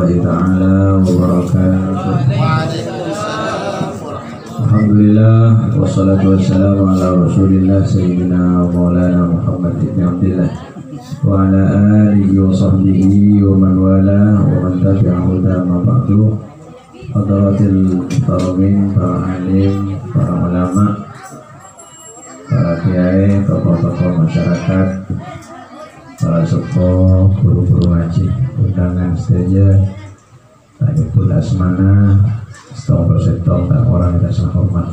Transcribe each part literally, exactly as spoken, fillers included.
Ta'ala wabarakatuh. Alhamdulillah, wassalatu wassalamu ala Rasulillah Sayyidina wa Maulana Muhammad ibn Abdillah wa ala alihi wa sahbihi wa man wala wa man tabi'a huda, ma ba'du. Hadratil muhtaramin, para alim, para ulama, para kiai, tokoh-tokoh masyarakat, para seppo, guru-guru ngaji, undangan sadhâjâ, ta' nyebbhut asmana, settong per settong, ta' ngorangè rasa hormat.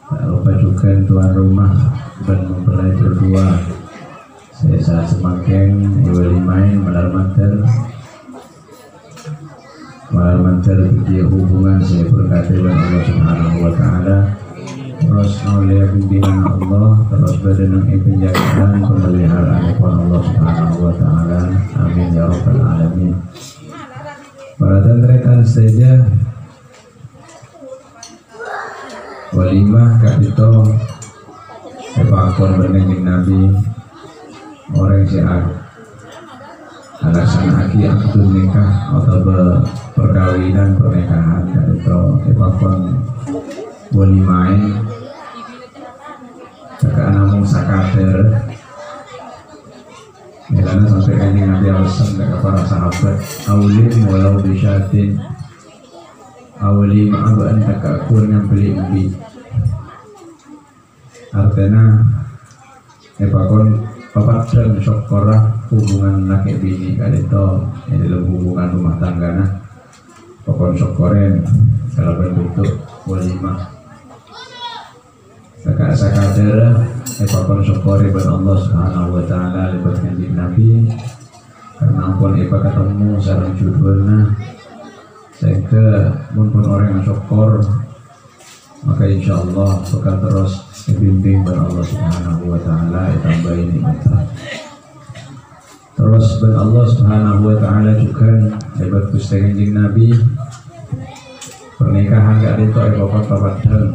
Ta' loppa jhughân tuan rumah bân mempelai berdua. Sè saat samangkèn èwalimaè malar mandhâr. Malar mandhâr dhâddhiyâ hubungan sè èberkadhi bân Allah Subhanahu wa Ta'ala. Terros ngaollè bimbingan Allah, terros bâdâ neng è penjagaan pemeliharaanèpon Allah Subhanahu wa Ta'ala. Amin ya rabbal alamin. Para tan-tarètan sadhâjâ, walimah ka'dinto èpakon bân Kanjeng Nabi, orèng sè a-, alaksana'aghi akdun nikah otabâ perkawinan, pernikahan, ka'dinto èpakon walimaè, ca'na namong sakadâr. Mèlana sampè' Kanjeng Nabi alèsan ka para sahabat, "Aulim walau bisyatin." Awali ma'aba'an taka' kun nyambelli embi'. Artèna, èpakon papaddhâng sokkorra hubungan lakè' binè ka'dinto è dâlem hubungan rumah tanggana. Pakon sokkorèn kalabân bentuk walimah. Saka-, sakadâr èpakon sokkorè bân Allah Subhanahu wa Ta'ala lèbât Kanjeng Nabi, karna ampon èpakatemmo sareng jhudhuwânna. Saèngghâ mon pon orèng asokkor, maka insyaallah bhâkal terros èbimbing bân Allah Subhanahu wa Ta'ala, ètambâi nè'matta. Terros bân Allah Subhanahu wa Ta'ala jhughân lèbât Ghustè Kanjeng Nabi, pernikahan ka'dinto èpakon papaddhâng.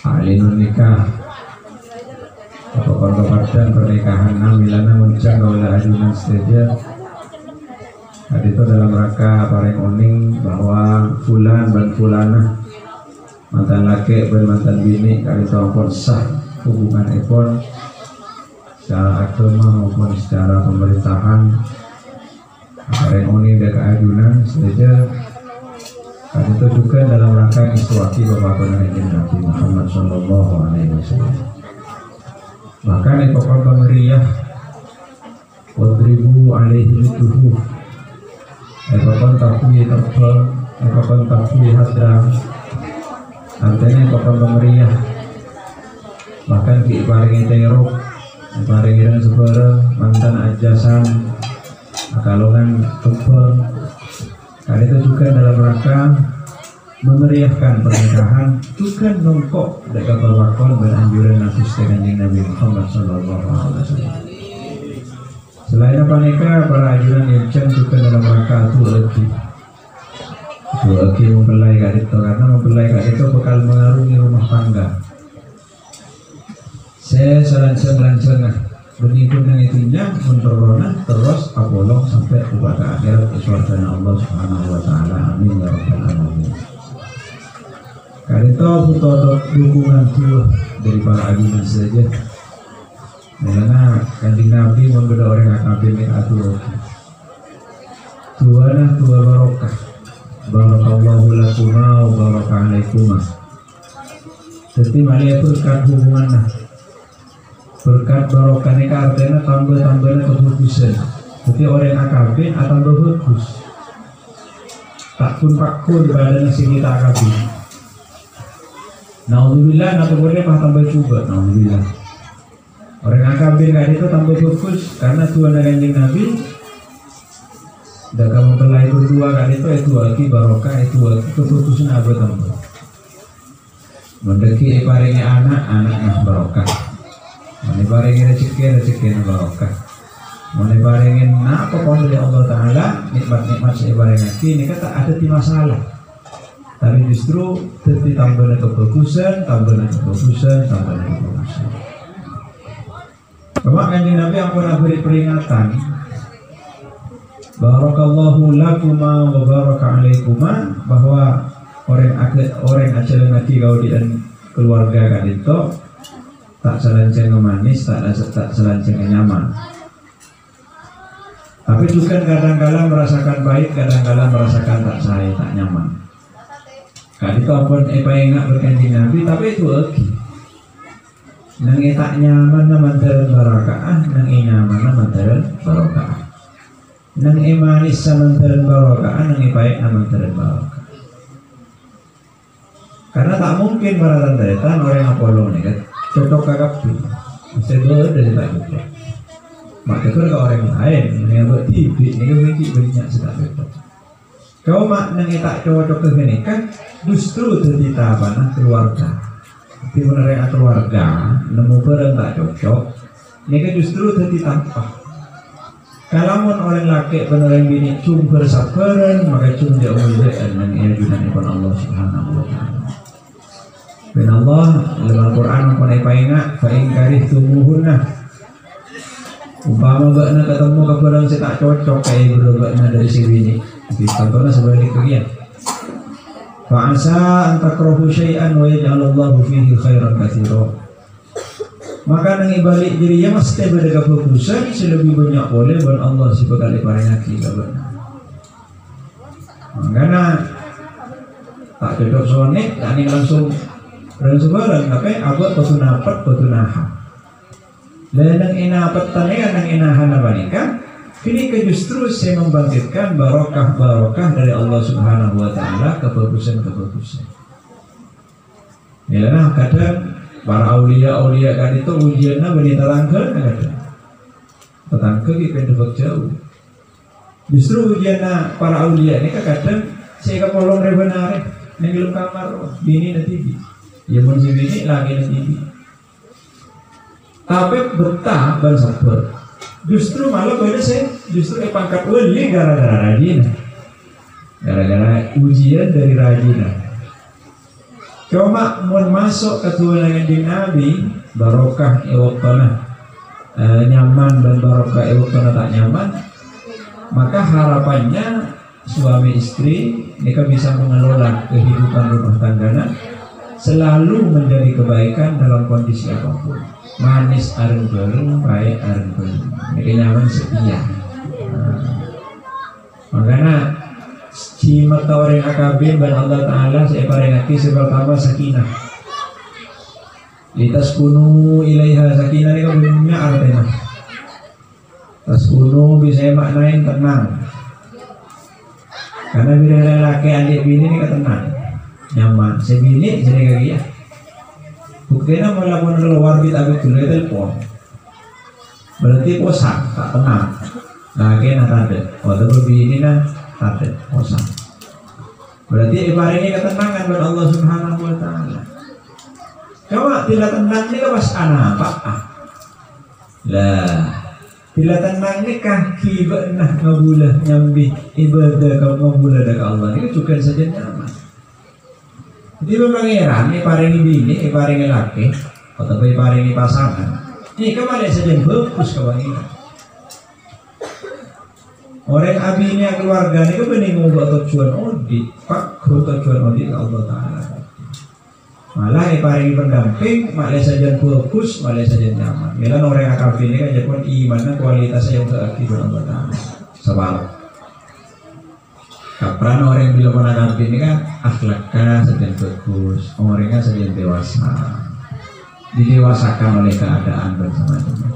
A'linun nikah. Èpakon papaddhâng pernikahanna, mèlana ngonjhâng kaulâ ajunan sadhâjâ. Ka'dinto dalam rangka parèng onèng bahwa fulan bân fulanah, mantan lakè' bân mantan binè', ka'dinto ampon sah hubunganèpon secara agama maupun secara pemerintahan. Parèng onèng dâ' ka ajunan sadhâjâ, ka'dinto jhughân dalam rangka ngèstowaghi bapakna Kanjeng Nabi Muhammad sallallahu alaihi wasallam. Bahkan èpakon pamèriyah, "Wadribu alaihi bid-duhuf." Èpakon tabbhuwi tebbhâng, èpakon tabbhuwi hadrang. Artèna èpakon pamèriyah. Bahkan ghi' èparèngè tèrok, èparèngè rèng-sabhârâng, mantan ajasan, akalongan tebbhâng. Ka'dinto jhughân dalam rangka memeriahkan pernikahan, jhughân nongko' dâ' ka papakon bân anjuranna Ghustè Kanjeng Nabi Muhammad sallallahu alaihi wasallam. Salaènna panèka, para ajunan ènjhâm jhughân dalam rangka adu'aaghi. Adu'aaghi mempelai ka'dinto, karna mempelai ka'dinto bhâkal mengarungi rumah tangga. Sè salanjhâng-lanjhângnga bânnè ghun neng è dhunnya, mon terrona terros apolong sampè' bâkal ka akhèrat è sowarghâna Allah Subhanahu wa Ta'ala. Amin ya rabbal alamin. Ka'dinto bhuto dukungan du'a dâri para ajunan sadhâjâ. Mèlana Kanjeng Nabi mon bâdâ orèng akabin mè' adu'a. Du'ana du'a barokah. Barakallahu lakuma wa baraka alaikuma. Dhâddhi malè berkat hubunganna. Berkat barokah nèka artèna tamba-tambana kabhâghusân. Dhâddhi orèng akabin atamba bhâghus. Ta' ghun-paghun padâna sè ghi' ta' akabin. Naudzubillah, na' tokona pas tamba jhubâ'. Naudzubillah. Orèng akabin ka'dinto tamba bhâghus, karna du'ana Kanjeng Nabi, dâ' ka mempelai berdua ka'dinto èdu'aaghi barokah, èdu'aaghi kabhâghusânna abâ tamba. Mon dhâggi' èparèngè ana', ana'na barokah. Mon èparèngè rejhekkè, rejhekkèna barokah. Mon èparèngè napa pon dâri Allah Ta'ala, nè'mat-nè'mat sè èparèngaghi nèka ta' dhâddhi masalah. Tapè justru dhâddhi tambâna kabhâghusân, tambâna kabhâghusân, tambâna kabhâghusân. Coma Kanjeng Nabi ampon abherri' peringatan. Barakallahu lakuma wa baraka alaikuma, bahwa orèng ag-, orèng ajhâlânnaghi kaodi'ân kaluwarga ka'dinto ta' salanjhângnga manis, ta', ta' salanjhângnga nyaman. Tapè jhughân kadhâng kala merasakan pahit, kadhâng kala merasakan ta' saè, ta' nyaman. Ka'dinto ampon èpaènga' bi' Kanjeng Nabi, tapè èdu'aaghi. Neng è ta' nyamanna mandhârân barokah, neng è nyamanna mandhârân barokah. Neng è manissa mandhârân barokah, neng è pahitna mandhârân barokah. Karena ta' mungkin para tan-tarètan orèng apolong nèka cocok ka kabbhi. Mesti bâdâ sè ta' cocok. Makkè ka orèng laèn, nèka bâ' dhibi' nèka mungkin bânnya' sè ta' cocok. Coma neng è ta' cocok ghânèka justru dhâddhi tapana kaluwarga. Dhâddhi mon orèng akaluwarga nemmo bhârâng ta' cocok, nèka justru dhâddhi tampa. Kalamon orèng lakè' bân orèng binè' jhung bhâr-sabbhârân, maka jhung jhâ' ollèyan neng è ajunannèpon Allah Subhanahu wa Ta'ala. Bân Allah, è dâlem Al-Qur'an ampon èpaènga', "Fa in karihtumuhunna." Umpama bâ'na katemmo ka bhârâng sè ta' cocok ka è bhârâng bâ'na dâri sè binè', di contohna sabhâligghâ kèya. "Fa asa an takrahu syai'an wa yaj'alallahu fihi khairan katsira." Maka neng è bâli' jârèya mastè bâdâ kabhâghusân sè lebbi bânnya' polè bân Allah sè bhâkal èparèngaghi ka bâ'na. Mangkana ta' cocok sonè, ta' nèng langsung, langsung bhârâng, tapè abâ' kodhu napet, kodhu naha. Lah, neng è napet panèka, neng è nahana panèka, ghânèka justru sè membangkitkan barokah-barokah dâri Allah Subhanahu wa Ta'ala, kabhâghusân-kabhâghusân. Yâ, nah, kadhâng para auliya-auliya ka'dinto ujiânna bânnè tatangghâna kadhâng. Tatangghâ ghi' pènḍâ bâk jhâu. Justru ujiânna para auliya nèka kadhâng sè èkapolong rè-bân arè neng è dâlem kamar, binèna dhibi'. Yâ, mon sè binè', lakèna dhibi'. Tapè bettah bân sabbhâr. Justru malah bâdâ sè justru èpangkat wali gara-gara rajina. Gara-gara ujian dâri rajina. Coma mon maso' ka duwâna Kanjeng Nabi, barokah è bâktona, eh, nyaman bân barokah è bâktona ta' nyaman, maka harapannya suami istri nèka bisa mengelola kehidupan rumah tanggana selalu menjadi kebaikan dalam kondisi apapun. Manis areng-bareng, pahit areng-bareng. Nèka nyaman setia. Nah. Mangkana, cimetta orèng akabin bân Allah Ta'ala sè èparèngaghi sè partama sakinah. "Litaskunu ilaiha", sakinah nèka bânnya' artèna. Taskunu bisa èmaknaè tennang. Karena bilâ lakè anḍi' binè nèka tennang. Nyaman. Sè binè' jârèya kèya. Buktèna mon la pon kalowar bit-abit ghellâ' ètelpon. Berarti posang, ta' tennang. Lakèna taḍâ', otabâ binèna taḍâ', posang. Berarti èparèngè katennangan bân Allah Subhanahu wa Ta'ala. Coma, bilâ tennang nèka pas anapa'a. Lah, bilâ tennang nèka ghibâ'na ngabulâ nyambi ibadah ka, ngabulâ dâ' ka Allah nèka jhughân sajân nyaman. Dhâddhi, mon Pangèran èparèngè binè, èparèngè lakè, otabâ èparèngè pasangan, nèka malè sajân bhâghus ka Pangèran. Orèng abinè akaluwarga nèka bânnè ngobâ tojjhuwân oḍi', pagghun tojjhuwân oḍi' ka Allah Ta'ala. Malah èparèngè pendamping, malè sajân bhâghus, malè sajân nyaman. Mèlana orèng akabin nèka jhâ' pon imanna kualitasnya yang tertinggi bân Allah Ta'ala. Sabâb Kaprana orèng bilâ pon akabin nèka akhlakka sajân bhâghus, orèngnga sajân dewasa. Didewasakan oleh keadaan dan semacamnya.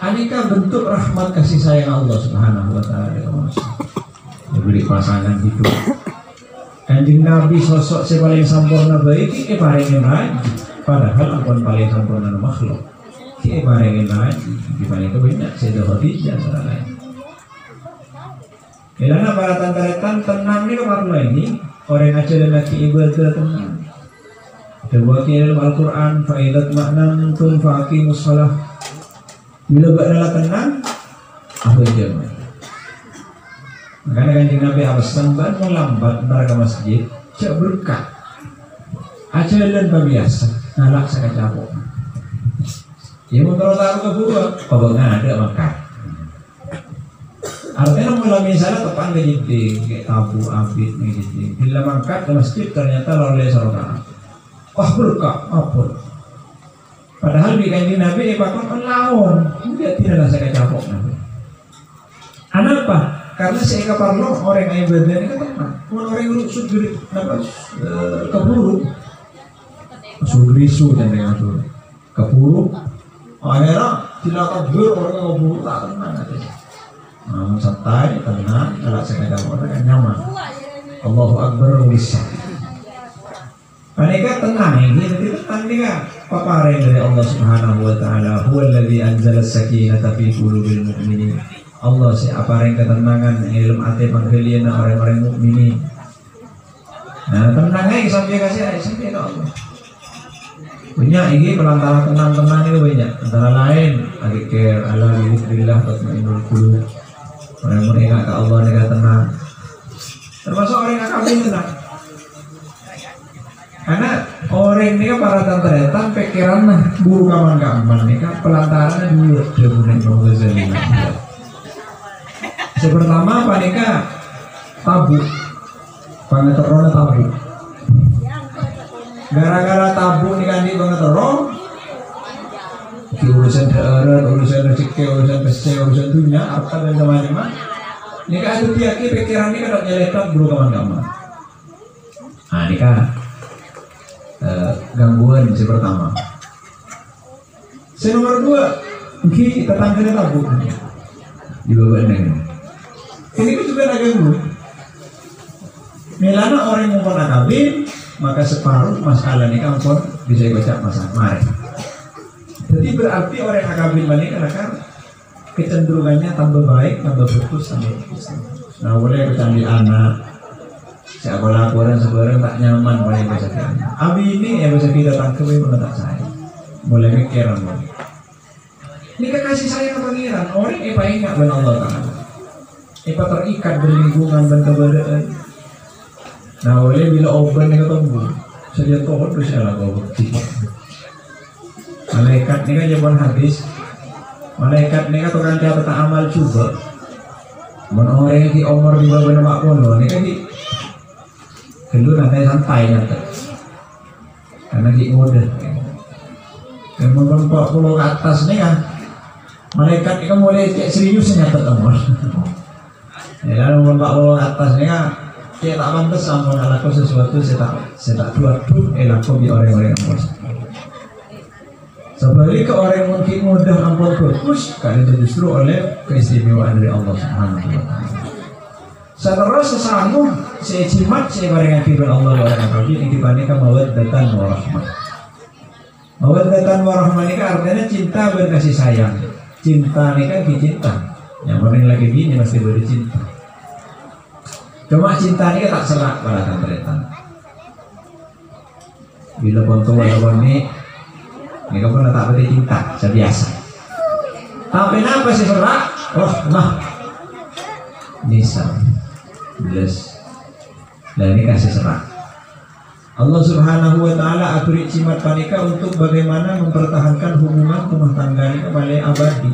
Anèka bentuk rahmat kasih sayang Allah Subhanahu wa Ta'ala ka manusia. Diberi pasangan hidup. Kanjeng Nabi sosok sè palèng samporna bhâi ghi' èparèngè raji, padahal ampon palèng samporna makhluk. Ghi' èparèngè raji, ghi' palèng bânnya' Sayyidah Khadijah antara lain. Mèlana para tan-tarètan, tennang nèka parlo èngghi, orèng ajhâlânnaghi ibadah tennang. Dhâbuwâghi è dâlem Al-Qur'an, "Fa idza tma'nantum fa aqimus shalah." Bilâ bâ'na la tennang, abhâjâng. Mangkana Kanjeng Nabi apesen, "Bâ'na mon lambat entar ka masjid, jhâ' berkat. Ajhâlân pabiyasa, ngala' sakaca po'." Yâ, mon terro taru ka buru, kobâ ngadâ' mangkat. Artèna, mola misalnya teppa'na ka jeddhing, kayak tabu abit ka jeddhing. Bilâ mangkat ka masjid, ternyata la ollè saroka'at. Wah, berkah, ampon. Padahal bi' Kanjeng Nabi èpakon on laon, enggak, tidak rasa kecapok Nabi. Anapa? Karena sè èkaparlo orèng aibâdâh nèka tennang. Mon orèng rusuh geri, napa, eh, keburu. Rusuh gerisu dan dengan rusuh. Keburu. Akhirnya, tidak takbir, orèng keburu, tak tennang atèna. Nah, santai, tennang, kalau saya kata orang kan nyaman. Allahu Akbar, bisa. Panèka tennang, ini nanti tennang nèka paparèng dâri Allah Subhanahu wa Ta'ala. "Huwallazi anzala sakinata fi qulubil mu'minin." Allah sè aparèng katennangan è dâlem atè panggaliyanna orèng-orèng mukminin. Nah, tennang aja sampai kasih, sampai ka Allah. Bânnya' ini pelantara tennang-tennang ini bânnya'. Antara lain, adzikir, ala bizikrillah tatmainnul qulub. Orèng-orèng ka Allah nèka tennang. Termasuk orèng akabin tennang. Karena orèng nèka para tan-tarètan pèkkèranna buru ka man-ka man nèka pelantarana dua, dhâbuna Imam Ghazali. Sè pertama panèka tabu'. Pangaterrona tabu'. Gara-gara tabu' nèka andi' pangaterro, urusan dhâ'ârân, urusan rejhekkè, urusan pèssè, urusan dhunnya, arta dan macam-macam. Nèka adhâddhiyâghi pèkkèran nèka ta' nyalèpat buru ka man-ka man. Nah, nèka, eh, gangguan sè pertama. Sè nomor dua, èngghi tatangghâna tabu'. Di bawah ini. Ini juga ada gangguan. Mèlana orèng mon akabin, maka separuh masalah nèka ampon bisa èbâca masalah. Mari. Jadi berarti orèng akabin panèka lakar kecenderungannya tambah baik, tambah bagus, tambah bagus. Nah, mulai kecandian anak, sè akola-akolan sabhârâng ta' nyaman, mulai bahasa kita. Abinè ya bahasa kita tangkep, pun ta' saè. Mulai mikir, mulai. Ini kan kasih sayang Pangeran, orèng èpaènga' bân Allah Ta'ala. Èpaterikat bân lingkungan, bân kabâdâ'ân. Nah, ollè bilâ obân nèka tombu. Sajân kodus ya lah, kok. Malaikat nèka jhâ' pon hadis. Malaikat nèka tokang catet amal jhughân. Mon orèng ghi' omor di bawah empat puluh nèka ghi' ghâllu nanti santai nyatet. Karena ghi' ngodâ. Mon pon empat puluh ke atas nèka, malaikat nèka mulai cè' serius nyatet omor. Ya, lalu mon empat puluh ke atas nèka, cè' ta' pantes ampon alako sesuatu sè ta', sè ta' duwâ-duwâ èlako bi' orèng-orèng ampon. Sebaliknya, orèng mon ghi' ngodâ ampon bagus, karena itu justru oleh keistimewaan dari Allah Subhanahu wa Ta'ala. Saterros sasamo sè jimat sè èparèngaghi bân Allah, orèng akabin, èngghi panèka mawaddatan warahmah. Mawaddatan warahmah nèka artèna cinta bân kasih sayang. Cinta nèka ghi' cinta. Yang penting lagi bini mesti bâdâ cinta. Cuma cinta nèka ta' serra' para tan-tarètan. Bilâ pon towa lawan nè, nèka pon ta' patè cinta, sabiasa. Tapè napa sè serra'? Rahmah. Nisa. Jelas. Lah, nèka sè serra'. Allah Subhanahu wa Ta'ala aberri' jimat panèka untuk bagaimana mempertahankan hubungan rumah tangga nèka malè abadi.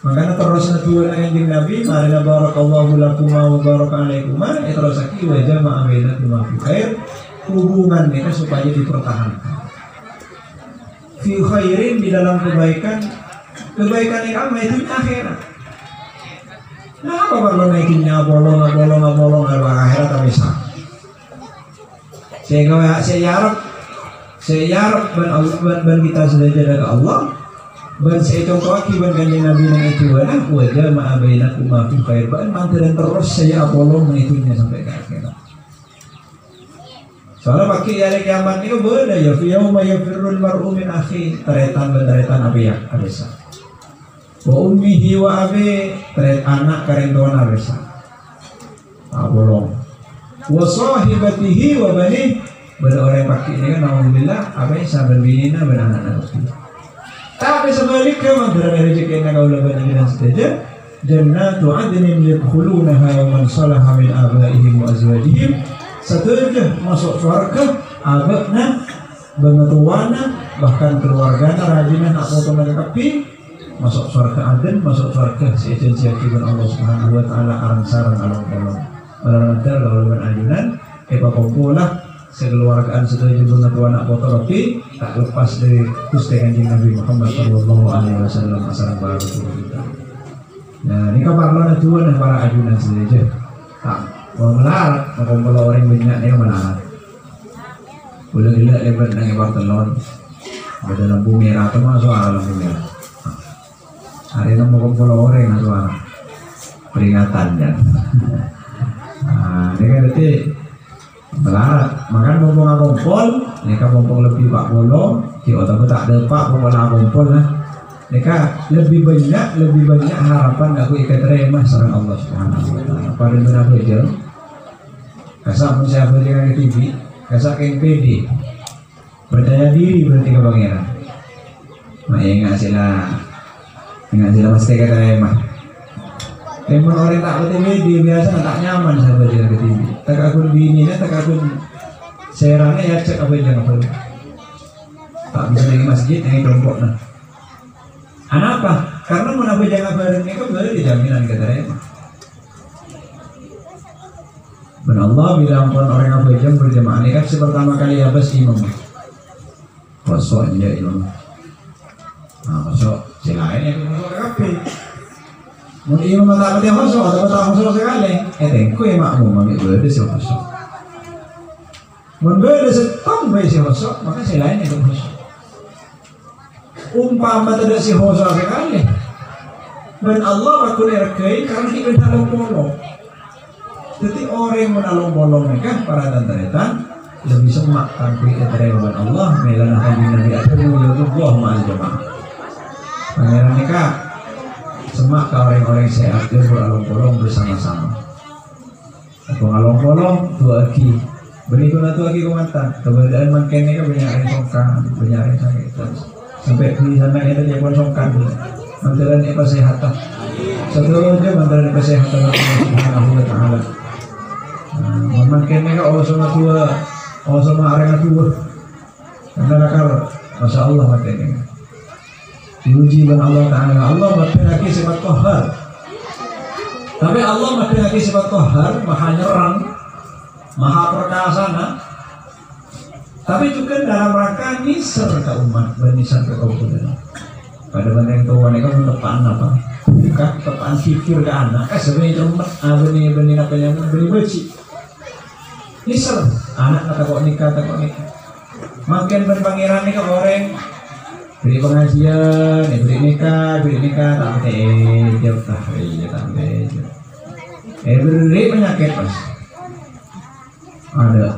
Mangkana terros du'ana Kanjeng Nabi, "Marèna barakallahu lakuma wa baraka alaikuma," èterrossaghi, "wa jama'a bainakuma fi khair." Hubungan nèka supaya dipertahankan. Fi khairin, di dalam kebaikan, kebaikan nèka ma' è dhunnya akhèrat. Napa parlo ma' è dhunnya abolong, abolong, abolong, akhèrat ta' bisa. Sehingga sè èarep, sè èarep bân Allah, bân, bân kita sadhâjâ dâ' ka Allah, bân sè èconto'aghi bân Kanjeng Nabi neng è dhunnya, "Wa jama'a bainakuma fi khair." Bân mandhârân terros sè apolong neng è dhunnya sampè' ka akhèrat. Soalnya pagi hari kiamat itu bâdâ ya, "Yauma yafirrul mar'u min akhi." Tarètan bân tarètan apa ya? Abisa. "Wa ummihi wa abi," tarèt ana' karèntowanna bisa. Abolong. "Wa sahibatihi wa banih." Bâdâ orèng pagi nèka, naudzubillah, apa ya, sabâ' binèna bân ana'na pagi. Tapè sabhâligghâ, mandhârân rejhekkèna kaulâ bân panjhennengngan sadhâjâ, "Jannatu adnin yadkhulunaha wa man salaha min abaihim wa azwajihim." Sadhâjâ maso' sowarghâ, abâ'na, bângatowana, bahkan keluargana, rajina, na' potona kabbhi, Maso' sowarghâ Aden, maso' sowarghâ sè èjhânjhiyaghi bân Allah Subhanahu wa Ta'ala areng-sareng along-polong. Mala mandhâr kaulâ bân ajunan èpakompola sakaluwargaan sadhâjâ bângatowana poto kabbhi, ta' lepas dhâri Ghustè Kanjeng Nabi Muhammad sallallahu alaihi wasallam asareng para rasul kita. Nah, nèka parlona du'a, nah, para ajunan sadhâjâ. Ta', mon malarat, makompola orèng bânnya' nèka malarat. Kaulâ ghellâ' lèbât nang è Partelon. Bâdâ lampu mèra, termasuk lampu mèra. Arèya makompola orèng, nah, sowara. Peringatan, ya. Nah, nèka dhâddhi malarat. Mangkana mon akompol, nèka mon lebbi pa' polo, ghi' otabâ ta' dâpa' pokokna akompol, nah. Nèka lebbi bânnya', lebbi bânnya' harapan kaangghuy èkatarèma sareng Allah Subhanahu wa Ta'ala. Padâ bân abhâjâng. Kassa' mon sè abhâjâng dhibi', kassa' kèng pèdè. Percaya diri berarti ka Pangèran. Ma' enga' sè la, enga' sè la mastè èkatarèma. Mon orèng ta' patè pèdè, biyasana ta' nyaman sè abhâjâng dhibi'. Tèka ghun binèna, tèka ghun sèrana, ya cè' abhâjâng bhâreng. Ta' bisa neng masjid, neng compo'na. Anapa? Karena mon abhâjâng bhâreng nèka bâdâ jaminan èkatarèma. Bân Allah bilâ ampon orèng abhâjâng berjamaah nèka sè pertama kali abâs imam. Khoso' enjâ' imam. Nah, khoso' sè laèn ya khoso' kabbhi. Mon imam ta' patè khoso', ta' patè khoso' sakalè, ètèngkui makmum mè' bâdâ sè khoso'. Mon bâdâ sèttong bhâi sè hoso', maka sè laèn èdhâ' hoso'. Ompama tadâ' sè hoso' sakalè, bân Allah pagghun èregghâi karana ghi' bâdâ along-polong. Dhâddhi orèng mon along-polong nèka, para tan-tarètan, lebbi semma' kaangghuy ètarèma bân Allah, mèlana Kanjeng Nabi adhâbu, "Yadullah ma'al jama'ah." Pangèran nèka semma' ka orèng-orèng sè adhâbu along-polong bersama-sama. Apa ngalong-polong, du'aaghi. Bânnè ghun adu'aaghi, kamantan. Kabâdâ'ân mangkèn nèka bânnya' orèng songkan, bânnya' orèng sakèt. Sampè' bhâi sanna' èntar jâ' pon songkan. Mandhârân èpasèhata. Sadhâjâ mandhârân èpasèhata Allah Subhanahu wa Ta'ala. Nah, mangkèn nèka osoma du'a, osoma arèngnga du'a. Karena lakar, Masya Allah, mangkèn nèka. Diuji bân Allah Ta'ala. Allah maddhâ'âghi sifat Qahhar. Tapè Allah maddhâ'âghi sifat Qahhar, maha nyerrang, maha perkasana. Tapè jhughân dalam rangka nèser ka ommat, bân nèser ka kaulâ. Padâ bân orèng towa nèka mon teppa'an apa? Bukan teppa'an sihir ka ana', eh, sebenarnya cermet, ah, bânnè, bânnè napa nyamana, bânnè bâji'. Nèser, ana'na tako' nèka, tako' nèka. Mangkèn bân Pangèran nèka orèng bâri' pangajiân, èbâri' nèka, èbâri' nèka, ta' patè èjâwâb, ta' iyâ, ta' patè èjâwâb. Èbâri' panyakèt, pas. Adâ'.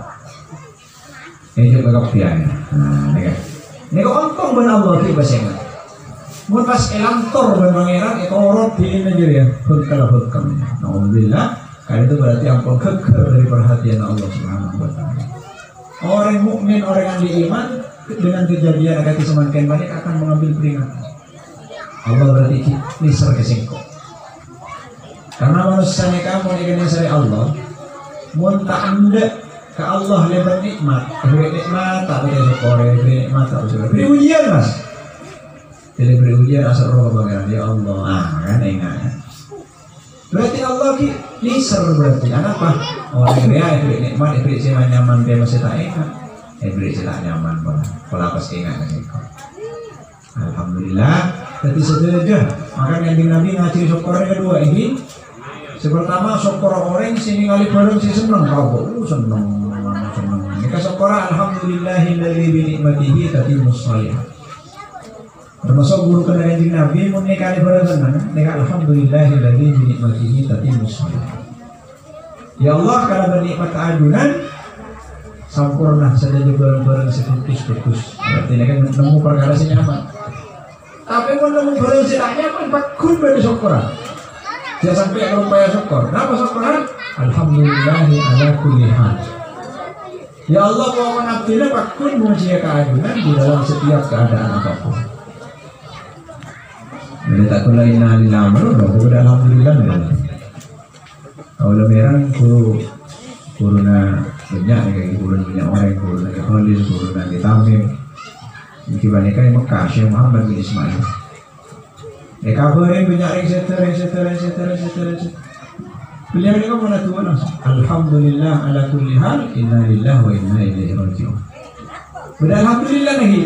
Èjâwâb ka kabbhi, ya. Nah, nèka. Nèka ontong bân Allah ghi' pas enga'. Mon pas èlantor bân Pangèran, ètorot dinna jârèya. Bengkel-bengkel. Naudzubillah. Karena itu berarti ampon ghâggâr dâri parhatèyanna Allah Subhanahu wa Ta'ala. Orèng mukmin, orèng ahli iman, dengan kejadian akadhi samangkèn panèka akan mengambil peringatan. Allah berarti nèser ka sèngko'. Karena manossa nèka mon èkennèng sarè Allah, mon ta' endâ' ka Allah lèbât nè'mat, èbâri' nè'mat ta' patè sokkorè, èbâri' nè'mat ta' patè sokkorè. Bâri' ujian, Mas. Jadi bâri' ujian aserro ka Pangèran, "Ya Allah," ah, kan enga', ya. Berarti Allah ghi' nèser berarti. Anapa? Orèng rèya èbâri' nè'mat, èbâri' sè nyaman, tèma sè ta' enga'. Èbâri' sè ta' nyaman, pola, pola pas enga' ka sèngko'. Alhamdulillah. Dhâddhi sadhâjâ, maka Kanjeng Nabi ngajhâri sokkorra kaduwâ, ènggi. Sè partama, sokkor orèng sè nèngalè bhârâng sè senneng. Apa? Oh, senneng, senneng. Nèka sokkorra, "Alhamdulillahilladzi bi ni'matihi tatimmus shalihat." Termasuk ghuru kènè Kanjeng Nabi, mon nèngalè bhârâng senneng, nèka, "Alhamdulillahilladzi bi ni'matihi tatimmus shalihat." Ya Allah, kalabân nè'mat ajunan, samporna sadhâjâ bhârâng-bhârâng sè bhâghus-bhâghus. Berarti nèka nemmo parkara sè nyaman. Tapè mon nemmo bhârâng sè ta' nyaman, pagghun bâdâ sokkorra. Jhâ' sampè' kaloppaè sokkor. Napa sokkorra? Alhamdulillahi ala kulli hal. Ya Allah, pokokna abdhina pagghun mojiyâ ka ajunan di dalam setiap keadaan apapun. Jadi ta' kaulâ innalillahi wa inna ilaihi raji'un, pokokna alhamdulillah, ya. Kaulâ mèreng ghuru, ghuruna bânnya', nèka ghuruna bânnya' orèng, ghuruna Ki Khalil, ghuruna Ki Tamim. Nèka panèka è Mekkah, Syekh Muhammad bin Ismail. Èkabhâri bânnya' rèng sèdhâ, rèng sèdhâ, rèng sèdhâ, rèng sèdhâ, rèng sèdhâ. Bilâ nèka mon adu'a langsung, "Alhamdulillah ala kulli hal, inna lillahi wa inna ilaihi raji'un." Bâdâ alhamdulillah lagi.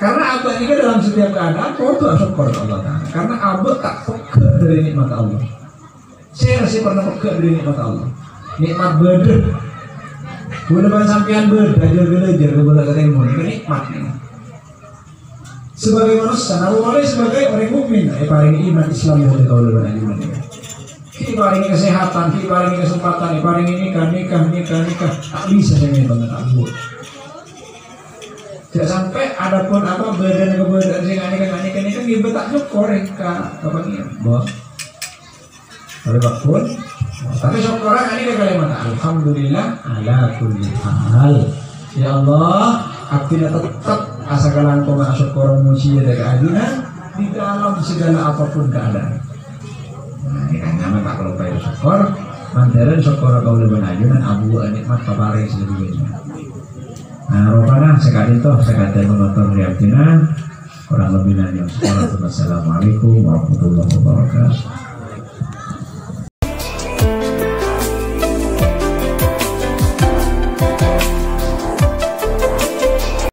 Karena abâ' nèka dalam setiap keadaan kodhu asokkor ka Allah Ta'ala. Karena abâ' ta' pegghâ' dâri nè'mat Allah. Sèra sè pernah pegghâ' dâri nè'mat Allah. Nè'mat bâdâ. Bulâ bân sampèyan bâdâ, jâr-ghâlâjâr, bulâ ka tèmor. Nèka nè'mat nèka. Sebagai manossa, napa polè sebagai orèng mukmin, èparèngè iman Islam dâ' kaulâ bân ajunan. Èparèngè kasehatan, èparèngè kasempatan, èparèngè nèka, nèka, nèka, nèka. Ta' bisa sè ngètong, ta' buwâ. Jhâ' sampè' adapun apa bâdâna kabâdâ'ân sè nganèka, nganèka, nèka, ngibâ ta' sokkor ka, ka Pangèran. Bo. Tapi pun, tapi sokkoran ini ka kalimat, "Alhamdulillah ala kulli hal." Ya Allah, abdhina tettep asakalangkong asokkor mojiyâ dâ' ka ajunan di dalam segala apapun keadaan. Nah, ini kan nyaman tak kalau bayar sokkor, mandhârân sokkor kaulâ bân ajunan abuwâ nè'mat paparèng sè lebbi bânnya'. Nah, rupana sakadinto, sakadinto motor di abdhina, kurang lebih nanya. Assalamualaikum warahmatullahi wabarakatuh.